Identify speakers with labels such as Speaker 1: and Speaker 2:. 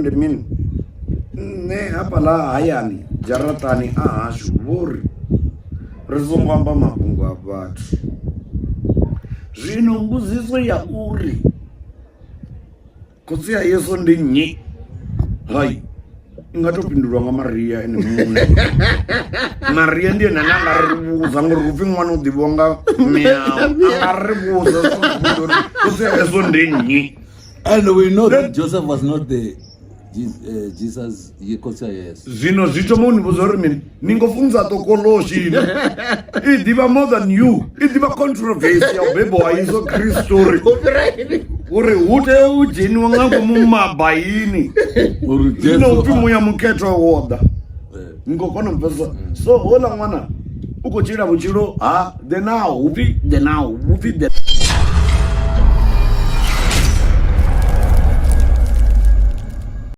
Speaker 1: Ndi mini? Nṋe hafhaḽa hayani dzharaṱani a hashu vho ri ri songo amba mafhungo a vhathu. Zwino mbudziso ya uri khotsi a Yesu ndi nnyi hai i nga to fhindulwa nga Maria ene muṋe. Maria ndi ene ane a nga ri vhudza ngori hupfi ṅwana u ḓivhiwa nga miawe, a nga ri vhudza uri khotsi a Yesu ndi nnyi.
Speaker 2: And we know that Joseph was not the Jesus khotsi a Yesu.
Speaker 1: Zwino zwi thoma u ni vhudza uri mini ni ngo funza tokoloshi ino i ḓivha more than you i ḓivha controversy ya u bebwa ha Yesu Kristo uri uri hu tea u dzheniwa nga ngomu mabaini
Speaker 2: Uri
Speaker 1: zwino
Speaker 2: Jesu
Speaker 1: upfi muya mukhethwa wo ḓa
Speaker 2: Eh.
Speaker 1: ni khou kona u pfesesa so houḽa ṅwana u khou tshila vhutshilo ha the now hupfi the now hupfi the.